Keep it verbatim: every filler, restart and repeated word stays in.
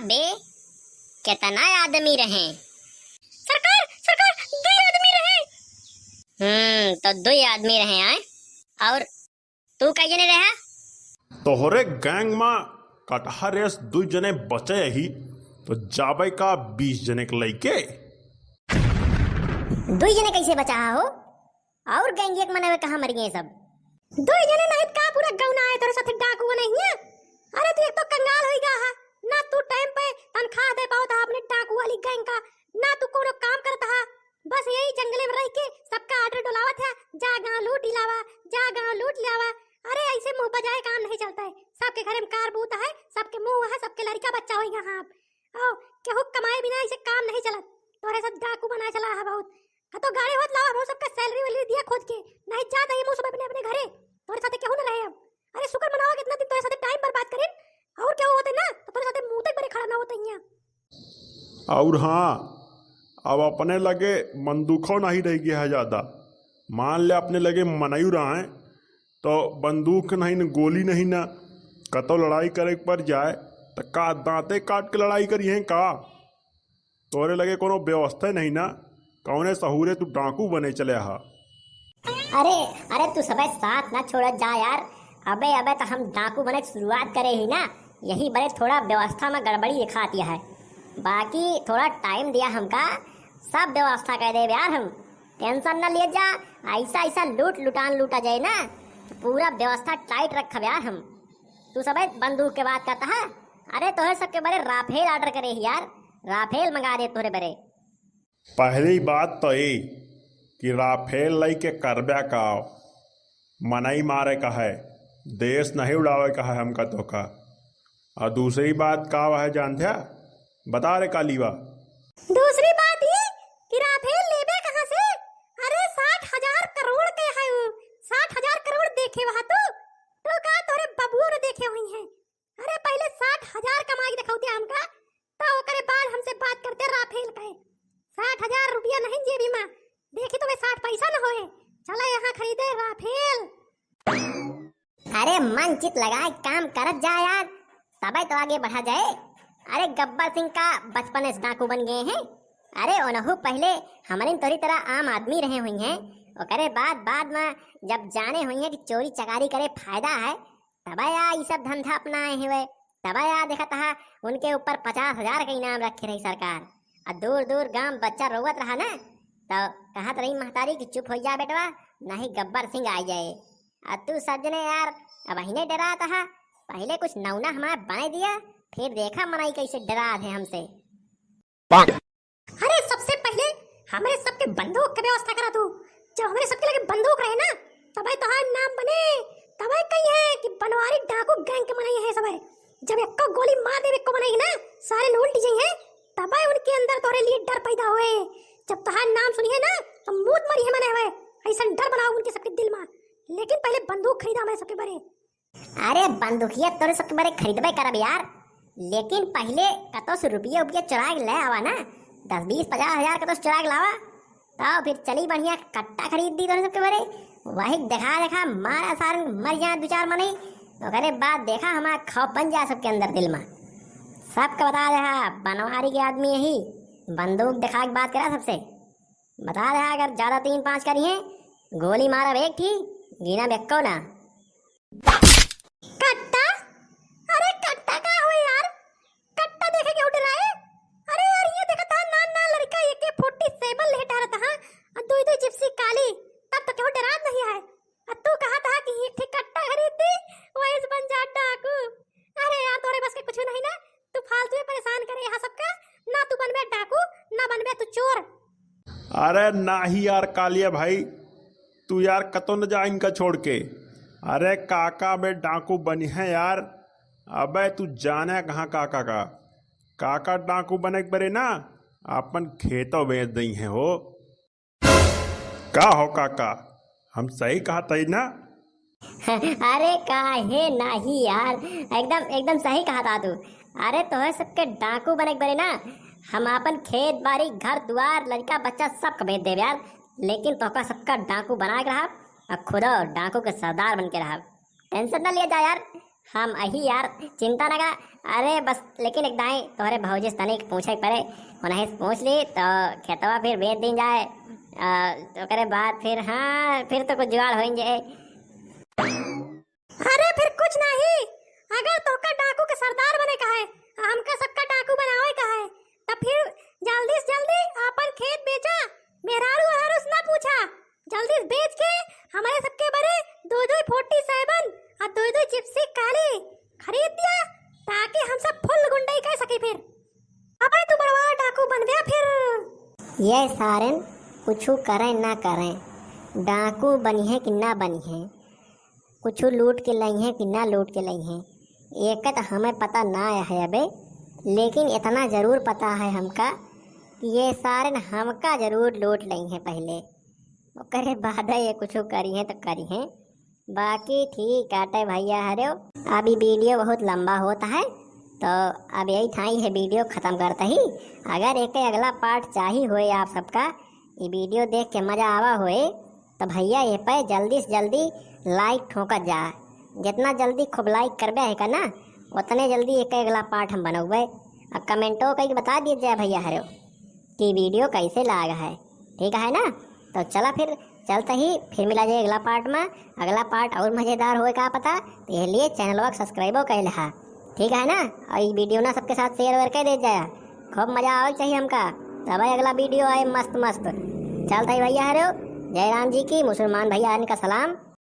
बे, केतना आदमी रहे? सरकार, सरकार, दुई आदमी रहे। हम्म, तो दुई आदमी रहे आए। और तू कै जने रहा? तोहरे gang मा कटहा रेस दुई जने बचे ही, तो जाबे का बीस जने के लइके? दुई जने कैसे बचा हो? और gang एक मनवे कहाँ मर गए सब? दुई जने नहीं का पूरा गौना आए तोरे साथे डाकू बनइया। अरे तू एक तो कंगाल होई गा हा, ना तू time पे तनख्वाह दे पावत हा अपने डाकू वाली gang का, ना तू कोनो काम करत हा। बस यही जंगले में रह के सबका order डोलावत है, जा गाँव लूट लावा, जा गाँव लूट लावा। अरे ऐसे मुँह बजाए काम नहीं चलता है, सबके घरे में कार बूत है, सबके मुँह है, सबके लड़का बच्चा होई गा। हाँ, ओ, केहू कमाए बिना ऐसे काम नहीं चलत। तोरे सब डाकू बनाए चला है बहुत। कतो गाड़े होत लावा, हम सबका salary वैलरी दिया खोज के। नहीं जात है ये मुँह सब अपने, अपने घरे। तोरे साथे केहू न रहे अब। अरे शुक्र मनावा कितना दिन तोरे साथे time बर्बाद करेन। और केहू होते ना, तो तोरे साथे मुँह तक बरे खड़ा ना होते हियाँ। और हाँ, अब अपने लगे बंदूखो नहीं रह गया है ज्यादा। मान ले अपने लगे मनई रहे, तो बंदूक नहीं न, गोली नहीं न, कतो लड़ाई करे के पड़ जाए, तो का दांते काट के लड़ाई करिहें का? तोरे लगे कोनो व्यवस्था नहीं ना, कौने सहूरे तू डाकू बने चले हा? अरे, अरे, तू सबे साथ ना छोड़त जा यार। अबे, अबे, तो हम डाकू बने के शुरुआत करे ही ना, यही बरे थोड़ा व्यवस्था में गड़बड़ी दिखाती है, बाकी थोड़ा time दिया हमका, सब व्यवस्था कर देब यार हम, tension ना लिए जा। ऐसा, ऐसा लूट लुटान लूटा जाए ना, पूरा व्यवस्था tight रखब यार हम। तू सबे बंदूक के बात करता है, अरे तोहे सबके बरे राफेल order करे ही यार, राफेल मंगा दे तोहरे बरे। पहली बात तो ई कि राफेल लइके करब्या का, मनई मारे का है, देश नहीं उड़ावे का है हमका तोहका। और दूसरी बात का है जानते है? बता रे काली बा। दूसरी बात ई कि राफेल लेबे कहाँ से? अरे साठ हजार करोड़ के है उ, साठ हजार करोड़ देखे वहा तू, तो का तोरे बबुओ ने देखे हुई हैं? अरे पहले साठ हजार कमाई के दिखौते हमका, तो ओकरे बाद हमसे बात करते राफेल कहे। साठ हजार रुपया नहीं जेबी मा, देखी तो मैं साठ पैसा न होए। चला यहाँ खरीदे राफेल। अरे मन चित लगाए काम करत जा यार, तबे तो आगे बढ़ा जाए। अरे गब्बर सिंह का बचपन से डाकू बन गए हैं। अरे ओनहु पहले हमरिन तोरी तरह आम आदमी रहे हुई हैं, ओकरे बाद, बाद में जब जाने हुई हैं कि चोरी चकारी करे फायदा है, तबे आ ई सब धंधा अपनाए हुए, तबे आ देखत हा उनके ऊपर पचास हजार के इनाम रखे रही सरकार। आ दूर दूर गांव बच्चा रोवत रहा ना, तो कहत रही महतारी कि चुप हो जा बेटवा, नहीं गब्बर सिंह आ जाए। आ तू सज्जने यार, अब अहिने डरात हा, पहले कुछ नौना हमार बने दिया, फिर देखा मनई कैसे डरात है हमसे। अरे सबसे पहले हमरे सबके बंदूक के व्यवस्था करा तू। जब हमरे सबके लगे बंदूक रहे ना, तबे तोहार नाम बने, तबे कही है कि बनवारी डाकू gang के मनई है सबे। जब एक्को गोली मार देबे एक्को मनई ना, सारे न उल्टी जाई है, तबे उनके अंदर तोहरे लिए डर पैदा होए। जब तोहार नाम सुनी है ना, तो मूत मरी है मने हुए। ऐसा डर बनाओ उनके सबके दिल में। लेकिन पहले बंदूक खरीदा हमरे सबके बरे। अरे बंदूकिया तोरे सबके बरे खरीदबे करब यार, लेकिन पहले कतो से रुपया उपिया चुरा के ले आवा ना, दस बीस पचास हजार कतो से चुरा के लावा, तब फिर चली बढ़िया कट्टा खरीद दी तोरे सबके बरे। वही देखा देखा मारा सार मर जाए दो चार मनई, ओकरे बाद देखा हमारा खौफ बन जाए सबके अंदर दिल में। सबके बता दे हा, बनवारी के आदमी यही बंदूक दिखा के बात करा सबसे। बता दे हा, अगर ज्यादा तीन पाँच करी हैं, गोली मारब एक ठी, गिनब एक्को ना। कट्टा? अरे कट्टा का हो यार? कट्टा देखे केहू डराए? अरे यार, ये देखत हा, नान नान लड़का AK forty seven लेटा रहता हा, और दुई दुई जिप्सी काली, तब तो केहू डरात नहीं है। और तू कहत हा कि एक ठे कट्टा खरीद दी, वही से बन जा डाकू। अरे यार, तोरे बस के कुछ नहीं ना, तू फालतू में परेशान करे यहाँ सबका, ना तू बनबे डाकू, ना बनबे तू चोर। अरे नाही यार कालिया भाई, तू यार कतो न जा इनका छोड़ के। अरे काका बे डाकू बनी है यार, अबे तू जाने कहाँ काका का, काका डाकू बने के बरे ना अपन खेतो बेच दई है हो। का हो काका, हम सही कहत हई ना? अरे काहे नाही यार, एकदम, एकदम सही कहत हा तू। अरे तोहे सबके डाकू बने के बरे ना, हम आपन खेत बारी, घर दुआर, लड़का बच्चा सब के बेच देब यार, लेकिन तोहका सबका डाकू बना के रहब और खुदो डाकू के सरदार बन के रहब। Tension ना लिया जा यार, हम अही यार, चिंता ना करा। अरे बस, लेकिन एक दाई तोहरे भौजी से तनिक पूछे के पड़े, उन्हीं से पूछ ली तो खेतवा फिर बेच दीन जाए। आ, ओकरे बाद फिर, हाँ, फिर तो कुछ जुगाड़ हो जाए। अरे फिर कुछ नहीं, अगर तोहका डाकू के सरदार बने का है, हमका सबका डाकू बनावे का है, तब फिर जल्दी से जल्दी अपन खेत बेचा, मेहरारू ओहरारू से ना पूछा, जल्दी से बेच के हमारे सबके बरे दो दो फोर्टी सेवन और दो दो जिप्सी काली खरीद दिया, ताकि हम सब फुल गुंडई कर सके फिर। अबे तू बड़वा डाकू बन गया फिर। ये सारेन कुछू करें ना करें, डाकू बनिहे कि ना बनिहे, कुछू लूट के लइहे कि ना लूट के लइहे, एक तो हमें पता ना है अबे, लेकिन इतना जरूर पता है हमका कि ये सारेन हमका जरूर लूट लइहे पहले, ओकरे बाद ये कुछू करिहे तो करिहे। बाकी ठीक आटे भैया हरे, अब ई वीडियो बहुत लंबा होता है, तो अब यही ठाई है वीडियो खत्म करता ही। अगर एक अगला पार्ट चाही होए आप सबका, ई वीडियो देख के मजा आवा होए, तो भैया ये पे जल्दी से जल्दी लाइक ठोकत जा। जितना जल्दी खूब लाइक करबे है का ना, उतने जल्दी एक अगला पार्ट हम बनौबे। और कमेंटो कई बता दिए जाए भैया हरे कि वीडियो कैसे लाग है, ठीक है ना? तो चला फिर चलते ही फिर मिला जाए अगला पार्ट में। अगला पार्ट और मजेदार होए का पता, तो ये लिए चैनलवा के सब्सक्राइबो कर लेहा, ठीक है ना? और ये वीडियो ना सबके साथ शेयर वेयर कर दे जाए, खूब मजा आवे चाहिए हमका। तब अगला वीडियो आए मस्त मस्त। चलते ही भैया हरे, जय राम जी की, मुसलमान भैया हन का सलाम।